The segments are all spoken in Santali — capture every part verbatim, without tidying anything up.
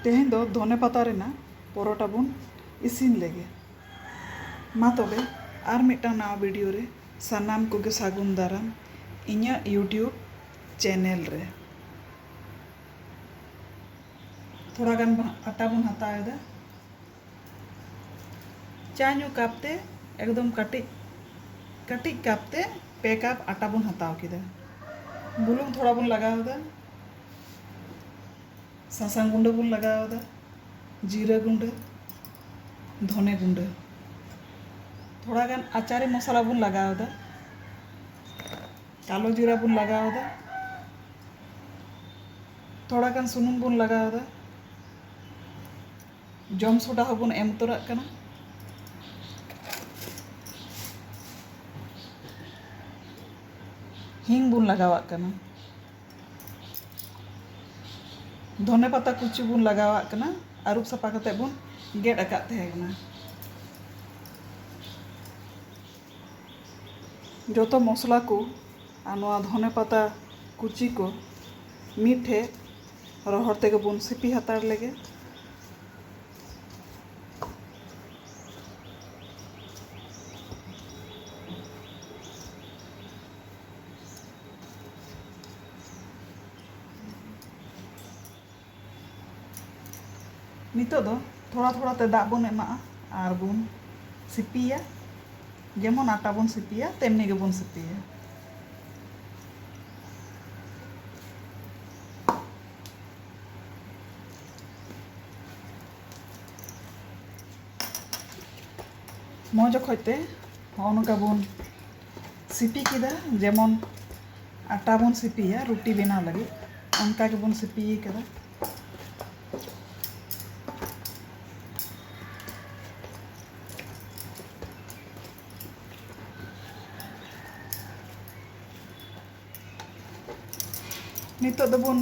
ᱛᱮᱦᱮᱧ ᱫᱚ ᱫᱷᱚᱱᱮ ᱯᱟᱛᱟ ᱨᱮᱱᱟᱜ ᱯᱚᱨᱚᱴᱟ ᱵᱚᱱ ᱤᱥᱤᱱ ᱞᱮᱜᱮ᱾ ᱢᱟ ᱛᱚᱵᱮ, ᱟᱨ ᱢᱤᱫᱴᱟᱝ ᱱᱟᱣᱟ ᱵᱷᱤᱰᱤᱭᱳ ᱨᱮ ᱥᱟᱱᱟᱢ ᱠᱚᱜᱮ ᱥᱟᱹᱜᱩᱱ ᱫᱟᱨᱟᱢ ᱤᱧᱟᱹᱜ YouTube ᱪᱮᱱᱮᱞ ᱨᱮ᱾ ᱛᱷᱚᱲᱟ ᱜᱟᱱ ᱵᱚᱱ, ᱟᱴᱟ ᱵᱚᱱ ᱦᱟᱛᱟᱣ ᱮᱫᱟ᱾ ᱪᱟ ᱧᱩ ᱠᱟᱯ ᱛᱮ, ᱮᱠᱫᱚᱢ ᱠᱟᱹᱴᱤᱡ, ᱠᱟᱹᱴᱤᱡ ᱠᱟᱯ ᱛᱮ ᱯᱮ ᱠᱟᱯ ᱟᱴᱟ ᱵᱚᱱ ᱦᱟᱛᱟᱣ ᱠᱮᱫᱟ᱾ ᱵᱩᱞᱩᱝ ᱛᱷᱚᱲᱟ ᱵᱚᱱ ᱞᱟᱜᱟᱣ ᱮᱫᱟ᱾ ᱥᱟᱥᱟᱝ ᱜᱩᱸᱰᱟᱹ ᱵᱚᱱ ᱞᱟᱜᱟᱣ ᱮᱫᱟ, ᱡᱤᱨᱟᱹ ᱜᱩᱸᱰᱟᱹ, ᱫᱷᱚᱱᱮ ᱜᱩᱸᱰᱟᱹ᱾ ᱛᱷᱚᱲᱟ ᱜᱟᱱ ᱟᱪᱟᱨᱤ ᱢᱚᱥᱞᱟ ᱵᱚᱱ ᱞᱟᱜᱟᱣ ᱮᱫᱟ, ᱠᱟᱞᱳ ᱡᱤᱨᱟ ᱵᱚᱱ ᱞᱟᱜᱟᱣ ᱮᱫᱟ, ᱛᱷᱚᱲᱟ ᱜᱟᱱ ᱥᱩᱱᱩᱢ ᱵᱚᱱ ᱞᱟᱜᱟᱣ ᱮᱫᱟ, ᱡᱚᱢ ᱥᱳᱰᱟ ᱦᱚᱸᱵᱚᱱ ᱮᱢ ᱩᱛᱟᱹᱨᱟᱜ ᱠᱟᱱᱟ, ᱦᱤᱝ ᱵᱚᱱ ᱞᱟᱜᱟᱣᱟᱜ ᱠᱟᱱᱟ᱾ ᱫᱷᱚᱱᱮ ᱯᱟᱛᱟ ᱠᱩᱪᱤ ᱵᱚᱱ ᱞᱟᱜᱟᱣᱟᱜ ᱠᱟᱱᱟ, ᱟᱹᱨᱩᱵ ᱥᱟᱯᱷᱟ ᱠᱟᱛᱮ ᱵᱚᱱ ᱜᱮᱫ ᱟᱠᱟᱫ ᱛᱟᱦᱮᱸ ᱠᱟᱱᱟ᱾ ᱡᱚᱛᱚ ᱢᱚᱥᱞᱟ ᱠᱚ ᱟᱨ ᱱᱚᱣᱟ ᱫᱷᱚᱱᱮ ᱯᱟᱛᱟ ᱠᱩᱪᱤ ᱠᱚ ᱢᱤᱫ ᱴᱷᱮᱡ ᱨᱚᱦᱚᱲ ᱛᱮᱜᱮ ᱵᱚᱱ ᱥᱤᱯᱤ ᱦᱟᱛᱟᱲ ᱞᱮᱜᱮ᱾ ᱱᱤᱛᱚᱜ ᱫᱚ ᱛᱷᱚᱲᱟ ᱛᱷᱚᱲᱟ ᱛᱮ ᱫᱟᱜ ᱵᱚᱱ ᱮᱢᱟᱜᱼᱟ ᱟᱨ ᱵᱚᱱ ᱥᱤᱯᱤᱭᱟ᱾ ᱡᱮᱢᱚᱱ ᱟᱴᱟ ᱵᱚᱱ ᱥᱤᱯᱤᱭᱟ, ᱛᱮᱢᱱᱤ ᱜᱮᱵᱚᱱ ᱥᱤᱯᱤᱭᱟ᱾ ᱢᱚᱡᱽ ᱚᱠᱚᱡ ᱛᱮ ᱦᱚᱸᱜᱼᱚ ᱱᱚᱝᱠᱟ ᱵᱚᱱ ᱥᱤᱯᱤ ᱠᱮᱫᱟ, ᱡᱮᱢᱚᱱ ᱟᱴᱟ ᱵᱚᱱ ᱥᱤᱯᱤᱭᱟ ᱨᱩᱴᱤ ᱵᱮᱱᱟᱣ ᱞᱟᱹᱜᱤᱫ, ᱚᱱᱠᱟ ᱜᱮᱵᱚᱱ ᱥᱤᱯᱤ ᱠᱟᱫᱟ᱾ ᱱᱤᱛᱚᱜ ᱫᱚᱵᱚᱱ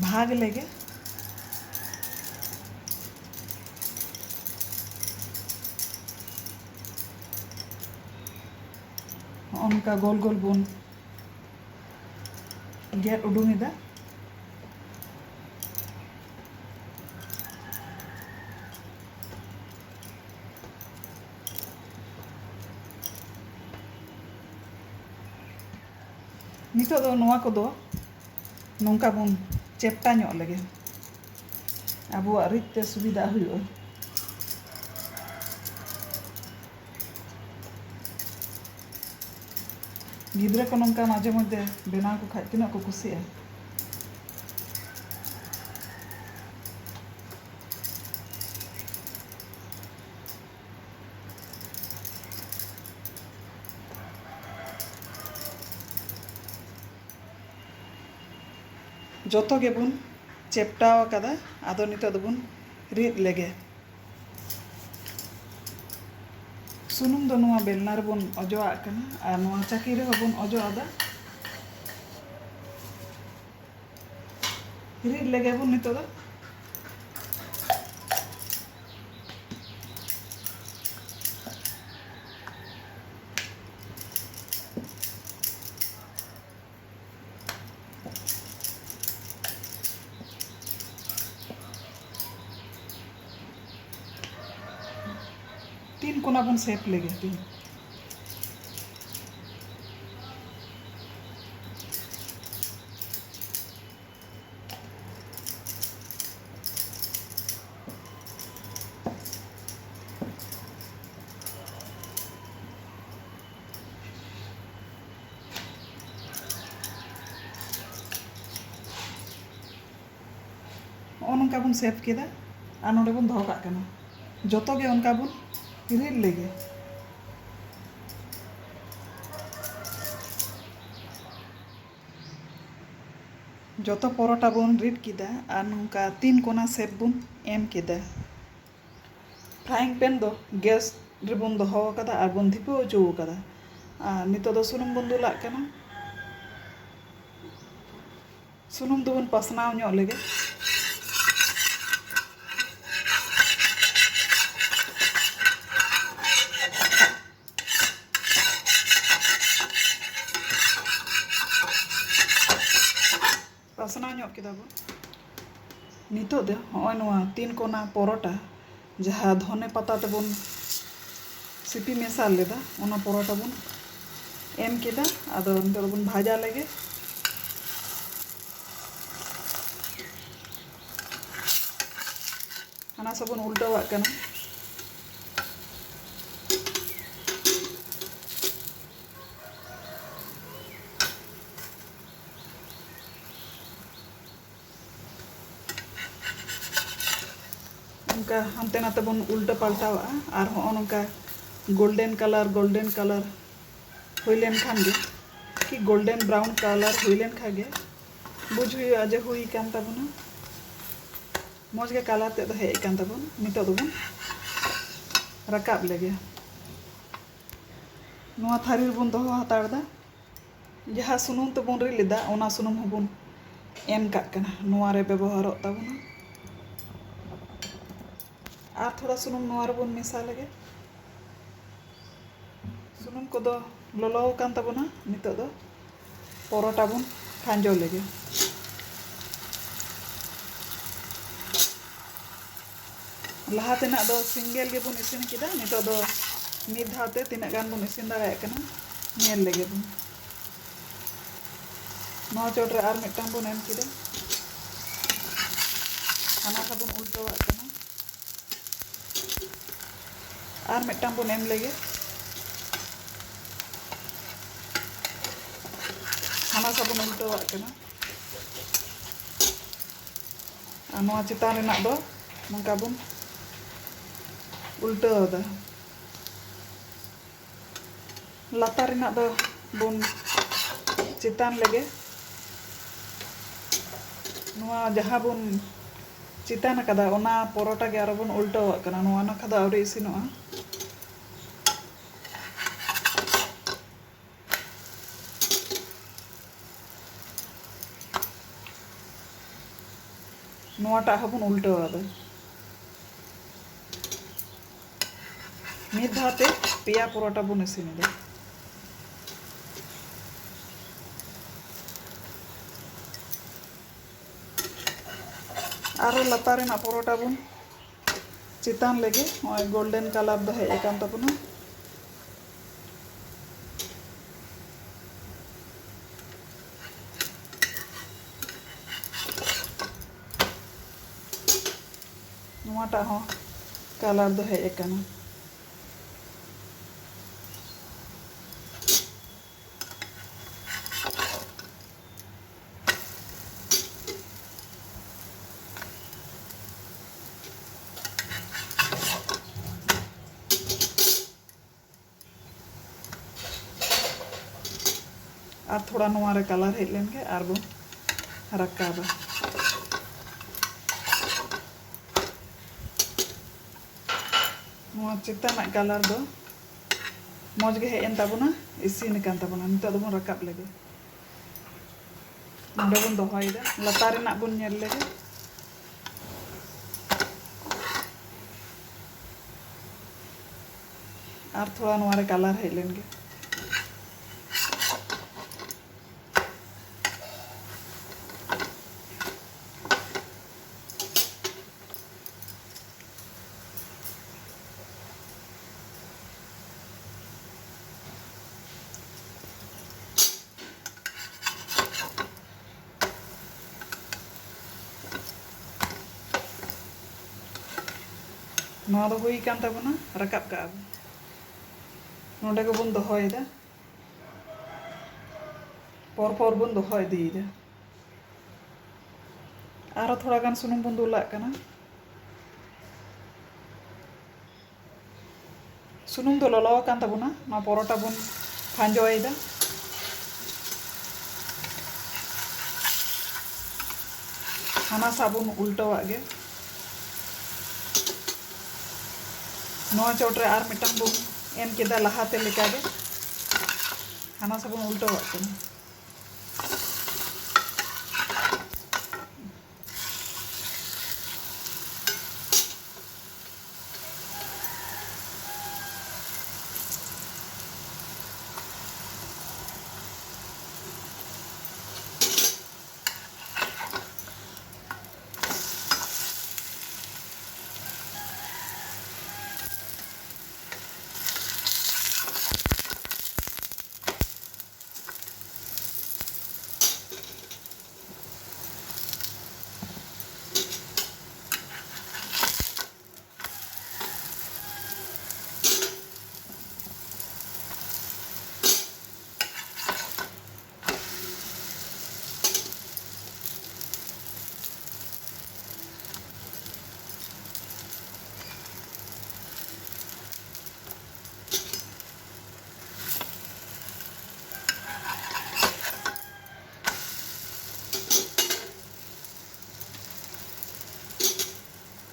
ᱵᱷᱟᱜᱽ ᱞᱮᱜᱮ᱾ ᱦᱚᱸᱜᱼᱚ ᱱᱚᱝᱠᱟ ᱜᱳᱞ ᱜᱳᱞ ᱵᱚᱱ ᱜᱮᱫ ᱩᱰᱩᱝ ᱮᱫᱟ᱾ ᱱᱤᱛᱚᱜ ᱫᱚ ᱱᱚᱣᱟ ᱠᱚᱫᱚ ᱱᱚᱝᱠᱟ ᱵᱚᱱ ᱪᱮᱯᱴᱟ ᱧᱚᱜ ᱞᱮᱜᱮ, ᱟᱵᱚᱣᱟᱜ ᱨᱤᱫ ᱛᱮ ᱥᱩᱵᱤᱫᱷᱟ ᱦᱩᱭᱩᱜᱼᱟ᱾ ᱜᱤᱫᱽᱨᱟᱹ ᱠᱚ ᱱᱚᱝᱠᱟ ᱢᱟᱡᱷᱮ ᱢᱚᱫᱽᱫᱷᱮ ᱵᱮᱱᱟᱣ ᱠᱚ ᱠᱷᱟᱡ ᱛᱤᱱᱟᱹᱜ ᱠᱚ ᱠᱩᱥᱤᱜᱼᱟ᱾ ᱡᱚᱛᱚ ᱜᱮᱵᱚᱱ ᱪᱮᱯᱴᱟᱣ ᱟᱠᱟᱫᱟ᱾ ᱟᱫᱚ ᱱᱤᱛᱚᱜ ᱫᱚᱵᱚᱱ ᱨᱤᱫ ᱞᱮᱜᱮ᱾ ᱥᱩᱱᱩᱢ ᱫᱚ ᱱᱚᱣᱟ ᱵᱮᱞᱱᱟ ᱨᱮᱵᱚᱱ ᱚᱡᱚᱜᱟᱜ ᱠᱟᱱᱟ ᱟᱨ ᱱᱚᱣᱟ ᱪᱟᱹᱠᱤ ᱨᱮᱦᱚᱸ ᱵᱚᱱ ᱚᱡᱚᱜ ᱟᱫᱟ᱾ ᱨᱤᱫ ᱞᱮᱜᱮ ᱵᱚᱱ ᱱᱤᱛᱚᱜ ᱫᱚ᱾ ᱛᱤᱱ ᱠᱚᱱᱟ ᱵᱚᱱ ᱥᱮᱯ ᱞᱮᱜᱮ, ᱛᱤᱱ᱾ ᱱᱚᱜᱼᱚ ᱱᱚᱝᱠᱟ ᱵᱚᱱ ᱥᱮᱯ ᱠᱮᱫᱟ ᱟᱨ ᱱᱚᱰᱮ ᱵᱚᱱ ᱫᱚᱦᱚ ᱠᱟᱜ ᱠᱟᱱᱟ᱾ ᱡᱚᱛᱚ ᱜᱮ ᱚᱱᱠᱟ ᱵᱚᱱ ᱨᱤᱫ ᱞᱮᱜᱮ᱾ ᱡᱚᱛᱚ ᱯᱚᱨᱚᱴᱟ ᱵᱚᱱ ᱨᱤᱫ ᱠᱮᱫᱟ ᱟᱨ ᱱᱚᱝᱠᱟ ᱛᱤᱱ ᱠᱚᱱᱟ ᱥᱮᱯ ᱵᱚᱱ ᱮᱢ ᱠᱮᱫᱟ᱾ ᱯᱷᱨᱟᱭᱤᱝ ᱯᱮᱱ ᱫᱚ ᱜᱮᱥ ᱨᱮᱵᱚᱱ ᱫᱚᱦᱚ ᱟᱠᱟᱫᱟ ᱟᱨ ᱵᱚᱱ ᱫᱷᱤᱯᱟᱹᱣ ᱦᱚᱪᱚ ᱟᱠᱟᱫᱟ᱾ ᱟᱨ ᱱᱤᱛᱚᱜ ᱫᱚ ᱥᱩᱱᱩᱢ ᱵᱚᱱ ᱫᱩᱞᱟᱜ ᱠᱟᱱᱟ᱾ ᱥᱩᱱᱩᱢ ᱫᱚᱵᱚᱱ ᱯᱟᱥᱱᱟᱣ ᱧᱚᱜ ᱞᱮᱜᱮ᱾ ᱯᱟᱥᱱᱟᱣ ᱧᱚᱜ ᱠᱮᱫᱟ ᱵᱚᱱ᱾ ᱱᱤᱛᱚᱜ ᱫᱚ ᱦᱚᱸᱜᱼᱚᱭ ᱱᱚᱣᱟ ᱛᱤᱱ ᱠᱚᱱᱟ ᱯᱚᱨᱚᱴᱟ, ᱡᱟᱦᱟᱸ ᱫᱷᱚᱱᱮ ᱯᱟᱛᱟ ᱛᱮᱵᱚᱱ ᱥᱤᱯᱤ ᱢᱮᱥᱟ ᱞᱮᱫᱟ, ᱚᱱᱟ ᱯᱚᱨᱚᱴᱟ ᱵᱚᱱ ᱮᱢ ᱠᱮᱫᱟ᱾ ᱟᱫᱚ ᱱᱤᱛᱚᱜ ᱫᱚᱵᱚᱱ ᱵᱷᱟᱡᱟ ᱞᱮᱜᱮ᱾ ᱦᱟᱱᱟ ᱥᱟ ᱵᱚᱱ ᱩᱞᱴᱟᱹᱣᱟᱜ ᱠᱟᱱᱟ᱾ ᱚᱱᱠᱟ ᱦᱟᱱᱛᱮ ᱱᱟᱛᱮ ᱵᱚᱱ ᱩᱞᱴᱟᱹ ᱯᱟᱞᱴᱟᱣᱟᱜᱼᱟ᱾ ᱟᱨ ᱦᱚᱸᱜᱼᱚ ᱱᱚᱝᱠᱟ golden colour, golden colour ᱦᱩᱭ ᱞᱮᱱ ᱠᱷᱟᱱ ᱜᱮ, ᱠᱤ golden brown colour ᱦᱩᱭ ᱞᱮᱱ ᱠᱷᱟᱱ ᱜᱮ ᱵᱩᱡᱽ ᱦᱩᱭᱩᱜᱼᱟ ᱡᱮ ᱦᱩᱭ ᱟᱠᱟᱱ ᱛᱟᱵᱚᱱᱟ᱾ ᱢᱚᱡᱽ ᱜᱮ colour ᱛᱮᱫ ᱫᱚ ᱦᱮᱡ ᱟᱠᱟᱱ ᱛᱟᱵᱚᱱ᱾ ᱱᱤᱛᱚᱜ ᱫᱚᱵᱚᱱ ᱨᱟᱠᱟᱵ ᱞᱮᱜᱮ᱾ ᱱᱚᱣᱟ ᱛᱷᱟᱹᱨᱤ ᱨᱮᱵᱚᱱ ᱫᱚᱦᱚ ᱦᱟᱛᱟᱲ ᱮᱫᱟ᱾ ᱡᱟᱦᱟᱸ ᱥᱩᱱᱩᱢ ᱛᱮᱵᱚᱱ ᱨᱤᱫ ᱞᱮᱫᱟ, ᱚᱱᱟ ᱥᱩᱱᱩᱢ ᱦᱚᱸᱵᱚᱱ ᱮᱢ ᱠᱟᱜ ᱠᱟᱱᱟ, ᱱᱚᱣᱟ ᱨᱮ ᱵᱮᱵᱚᱦᱟᱨᱚᱜ ᱛᱟᱵᱚᱱᱟ᱾ ᱟᱨ ᱛᱷᱚᱲᱟ ᱥᱩᱱᱩᱢ ᱱᱚᱣᱟ ᱨᱮᱵᱚᱱ ᱢᱮᱥᱟ ᱞᱮᱜᱮ᱾ ᱥᱩᱱᱩᱢ ᱠᱚᱫᱚ ᱞᱚᱞᱚ ᱟᱠᱟᱱ ᱛᱟᱵᱚᱱᱟ᱾ ᱱᱤᱛᱚᱜ ᱫᱚ ᱯᱚᱨᱚᱴᱟ ᱵᱚᱱ ᱠᱷᱟᱸᱡᱚ ᱞᱮᱜᱮ᱾ ᱞᱟᱦᱟ ᱛᱮᱱᱟᱜ ᱫᱚ single ᱜᱮᱵᱚᱱ ᱤᱥᱤᱱ ᱠᱮᱫᱟ, ᱱᱤᱛᱚᱜ ᱫᱚ ᱢᱤᱫ ᱫᱷᱟᱣ ᱛᱮ ᱛᱤᱱᱟᱹᱜ ᱜᱟᱱ ᱵᱚᱱ ᱤᱥᱤᱱ ᱫᱟᱲᱮᱭᱟᱜ ᱠᱟᱱᱟ, ᱧᱮᱞ ᱞᱮᱜᱮ ᱵᱚᱱ᱾ ᱱᱚᱣᱟ ᱪᱚᱴ ᱨᱮ ᱟᱨ ᱢᱤᱫᱴᱟᱝ ᱵᱚᱱ ᱮᱢ ᱠᱮᱫᱟ᱾ ᱦᱟᱱᱟ ᱥᱟ ᱵᱚᱱ ᱩᱞᱴᱟᱹᱣᱟᱜ ᱠᱟᱱᱟ᱾ ᱟᱨ ᱢᱤᱫᱴᱟᱝ ᱵᱚᱱ ᱮᱢ ᱞᱮᱜᱮ᱾ ᱦᱟᱱᱟ ᱥᱟ ᱵᱚᱱ ᱩᱞᱴᱟᱹᱣᱟᱜ ᱠᱟᱱᱟ᱾ ᱟᱨ ᱱᱚᱣᱟ ᱪᱮᱛᱟᱱ ᱨᱮᱱᱟᱜ ᱫᱚ ᱱᱚᱝᱠᱟ ᱵᱚᱱ ᱩᱞᱴᱟᱹᱣ ᱮᱫᱟ᱾ ᱞᱟᱛᱟᱨ ᱨᱮᱱᱟᱜ ᱫᱚ ᱵᱚᱱ ᱪᱮᱛᱟᱱ ᱞᱮᱜᱮ᱾ ᱱᱚᱣᱟ ᱡᱟᱦᱟᱸ ᱵᱚᱱ ᱪᱮᱛᱟᱱ ᱟᱠᱟᱫᱟ, ᱚᱱᱟ ᱯᱚᱨᱚᱴᱟ ᱜᱮ ᱟᱨᱚ ᱵᱚᱱ ᱩᱞᱴᱟᱹᱣᱟᱜ ᱠᱟᱱᱟ᱾ ᱱᱚᱣᱟ ᱱᱟᱠᱷᱟ ᱫᱚ ᱟᱹᱣᱨᱤ ᱤᱥᱤᱱᱚᱜᱼᱟ᱾ ᱱᱚᱣᱟᱴᱟᱜ ᱦᱚᱸᱵᱚᱱ ᱩᱞᱴᱟᱹᱣ ᱟᱫᱟ᱾ ᱢᱤᱫ ᱫᱷᱟᱣ ᱛᱮ ᱯᱮᱭᱟ ᱯᱚᱨᱚᱴᱟ ᱵᱚᱱ ᱤᱥᱤᱱ ᱮᱫᱟ᱾ ᱟᱨᱚ ᱞᱟᱛᱟᱨ ᱨᱮᱱᱟᱜ ᱯᱚᱨᱚᱴᱟ ᱵᱚᱱ ᱪᱮᱛᱟᱱ ᱞᱮᱜᱮ᱾ ᱱᱚᱜᱼᱚᱭ golden colour ᱫᱚ ᱦᱮᱡ ᱟᱠᱟᱱ ᱛᱟᱵᱚᱱᱟ᱾ ᱱᱚᱣᱟᱴᱟᱜ ᱦᱚᱸ ᱠᱟᱞᱟᱨ ᱫᱚ ᱦᱮᱡ ᱟᱠᱟᱱᱟ᱾ ᱟᱨ ᱛᱷᱚᱲᱟ ᱱᱚᱣᱟ ᱨᱮ ᱠᱟᱞᱟᱨ ᱦᱮᱡ ᱞᱮᱱ ᱜᱮ ᱟᱨ ᱵᱚᱱ ᱨᱟᱠᱟᱵᱟ᱾ ᱱᱚᱣᱟ ᱪᱮᱛᱟᱱᱟᱜ ᱠᱟᱞᱟᱨ ᱫᱚ ᱢᱚᱡᱽ ᱜᱮ ᱦᱮᱡ ᱮᱱ ᱛᱟᱵᱚᱱᱟ, ᱤᱥᱤᱱ ᱟᱠᱟᱱ ᱛᱟᱵᱚᱱᱟ᱾ ᱱᱤᱛᱚᱜ ᱫᱚᱵᱚᱱ ᱨᱟᱠᱟᱵ ᱞᱮᱜᱮ᱾ ᱱᱚᱰᱮ ᱵᱚᱱ ᱫᱚᱦᱚᱭᱮᱫᱟ, ᱞᱟᱛᱟᱨ ᱨᱮᱱᱟᱜ ᱵᱚᱱ ᱧᱮᱞ ᱞᱮᱜᱮ᱾ ᱟᱨ ᱛᱷᱚᱲᱟ ᱱᱚᱣᱟ ᱨᱮ ᱠᱟᱞᱟᱨ ᱦᱮᱡ ᱞᱮᱱ ᱜᱮ᱾ ᱱᱚᱣᱟ ᱫᱚ ᱦᱩᱭ ᱠᱟᱱ ᱛᱟᱵᱚᱱᱟ, ᱨᱟᱠᱟᱵ ᱠᱟᱜᱼᱟ ᱵᱚᱱ᱾ ᱱᱚᱰᱮ ᱜᱮᱵᱚᱱ ᱫᱚᱦᱚᱭᱮᱫᱟ, ᱯᱚᱨ ᱯᱚᱨ ᱵᱚᱱ ᱫᱚᱦᱚ ᱤᱫᱤᱭᱮᱫᱟ᱾ ᱟᱨᱚ ᱛᱷᱚᱲᱟ ᱜᱟᱱ ᱥᱩᱱᱩᱢ ᱵᱚᱱ ᱫᱩᱞᱟᱜ ᱠᱟᱱᱟ᱾ ᱥᱩᱱᱩᱢ ᱫᱚ ᱞᱚᱞᱚ ᱟᱠᱟᱱ ᱛᱟᱵᱚᱱᱟ, ᱱᱚᱣᱟ ᱯᱚᱨᱚᱴᱟ ᱵᱚᱱ ᱠᱷᱟᱸᱡᱚᱭᱮᱫᱟ᱾ ᱦᱟᱱᱟ ᱥᱟ ᱵᱚᱱ ᱩᱞᱴᱟᱹᱣᱟᱜ ᱜᱮ᱾ ᱱᱚᱣᱟ ᱪᱚᱴ ᱨᱮ ᱟᱨ ᱢᱤᱫᱴᱟᱝ ᱵᱚᱱ ᱮᱢ ᱠᱮᱫᱟ ᱞᱟᱦᱟᱛᱮ ᱞᱮᱠᱟᱜᱮ, ᱦᱟᱱᱟ ᱥᱟ ᱵᱚᱱ ᱩᱞᱴᱟᱹᱣᱟᱜ ᱠᱟᱱᱟ᱾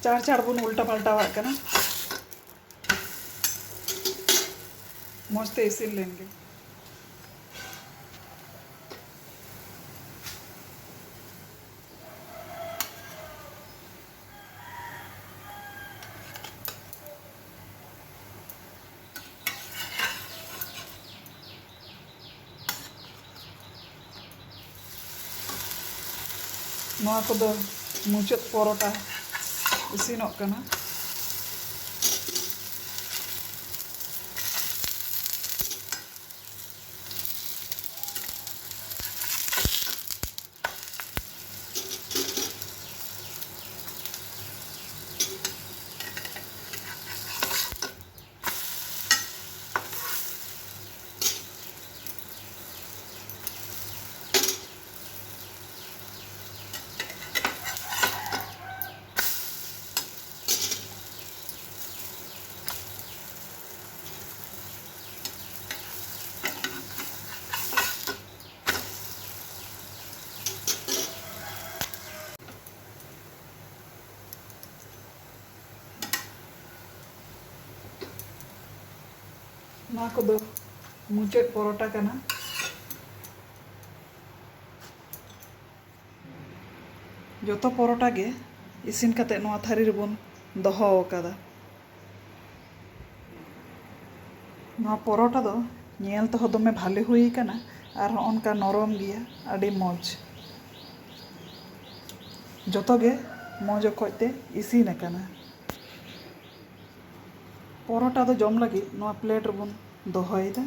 ᱪᱟᱲ ᱪᱟᱲ ᱵᱚᱱ ᱩᱞᱴᱟ ᱯᱟᱞᱴᱟᱣᱟᱜ ᱠᱟᱱᱟ᱾ ᱢᱚᱡᱽ ᱛᱮ ᱤᱥᱤᱱ ᱞᱮᱱ ᱜᱮ᱾ ᱱᱚᱣᱟ ᱠᱚᱫᱚ ᱢᱩᱪᱟᱹᱫ ᱯᱚᱨᱚᱴᱟ ᱤᱥᱤᱱᱚᱜ ᱠᱟᱱᱟ᱾ ᱱᱚᱣᱟ ᱠᱚᱫᱚ ᱢᱩᱪᱟᱹᱫ ᱯᱚᱨᱚᱴᱟ ᱠᱟᱱᱟ᱾ ᱡᱚᱛᱚ ᱯᱚᱨᱚᱴᱟ ᱜᱮ ᱤᱥᱤᱱ ᱠᱟᱛᱮ ᱱᱚᱣᱟ ᱛᱷᱟᱹᱨᱤ ᱨᱮᱵᱚᱱ ᱫᱚᱦᱚ ᱟᱠᱟᱫᱟ᱾ ᱱᱚᱣᱟ ᱯᱚᱨᱚᱴᱟ ᱫᱚ ᱧᱮᱞ ᱛᱮᱦᱚᱸ ᱫᱚᱢᱮ ᱵᱷᱟᱞᱮ ᱦᱩᱭ ᱟᱠᱟᱱᱟ ᱟᱨ ᱦᱚᱸᱜᱼᱚ ᱱᱚᱝᱠᱟ ᱱᱚᱨᱚᱢ ᱜᱮᱭᱟ, ᱟᱹᱰᱤ ᱢᱚᱡᱽ᱾ ᱡᱚᱛᱚ ᱜᱮ ᱢᱚᱡᱽ ᱚᱠᱚᱡ ᱛᱮ ᱤᱥᱤᱱ ᱟᱠᱟᱱᱟ᱾ ᱯᱚᱨᱚᱴᱟ ᱫᱚ ᱡᱚᱢ ᱞᱟᱹᱜᱤᱫ ᱱᱚᱣᱟ ᱯᱞᱮᱴ ᱨᱮᱵᱚᱱ ᱫᱚᱦᱚᱭᱮᱫᱟ᱾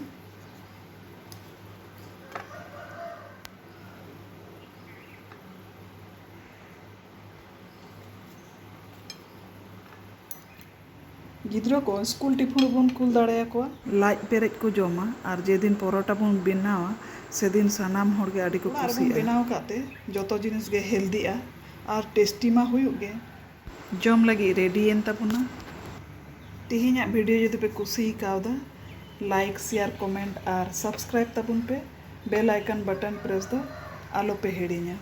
ᱜᱤᱫᱽᱨᱟᱹ ᱠᱚ ᱥᱠᱩᱞ ᱴᱤᱯᱷᱤᱱ ᱨᱮᱵᱚᱱ ᱠᱩᱞ ᱫᱟᱲᱮᱭᱟᱠᱚᱣᱟ᱾ ᱞᱟᱡ ᱯᱮᱨᱮᱡ ᱠᱚ ᱡᱚᱢᱟ ᱟᱨ ᱡᱮᱫᱤᱱ ᱯᱚᱨᱚᱴᱟ ᱵᱚᱱ ᱵᱮᱱᱟᱣᱟ, ᱥᱮᱫᱤᱱ ᱥᱟᱱᱟᱢ ᱦᱚᱲ ᱜᱮ ᱟᱹᱰᱤ ᱠᱚ ᱚᱲᱟᱜ ᱨᱮᱵᱚᱱ ᱠᱩᱥᱤᱜᱼᱟ᱾ ᱵᱮᱱᱟᱣ ᱠᱟᱜ ᱛᱮ ᱡᱚᱛᱚ ᱡᱤᱱᱤᱥ ᱜᱮ ᱦᱮᱞᱫᱤᱜᱼᱟ ᱟᱨ ᱴᱮᱥᱴᱤ ᱢᱟ ᱦᱩᱭᱩᱜ ᱜᱮ᱾ ᱡᱚᱢ ᱞᱟᱹᱜᱤᱫ ᱨᱮᱰᱤᱭᱮᱱ ᱛᱟᱵᱚᱱᱟ᱾ ᱛᱮᱦᱮᱧᱟᱜ ᱵᱷᱤᱰᱤᱭᱳ ᱡᱩᱫᱤ ᱯᱮ ᱠᱩᱥᱤ ᱠᱟᱣᱫᱟ, ᱞᱟᱭᱤᱠ, ᱥᱮᱭᱟᱨ, ᱠᱚᱢᱮᱱᱴ ᱟᱨ ᱥᱟᱵᱥᱠᱨᱟᱭᱤᱵ ᱛᱟᱵᱚᱱ ᱯᱮ᱾ ᱵᱮᱞ ᱟᱭᱠᱚᱱ ᱵᱟᱴᱚᱱ ᱯᱨᱮᱥ ᱫᱚ ᱟᱞᱚ ᱯᱮ ᱦᱤᱲᱤᱧᱟ᱾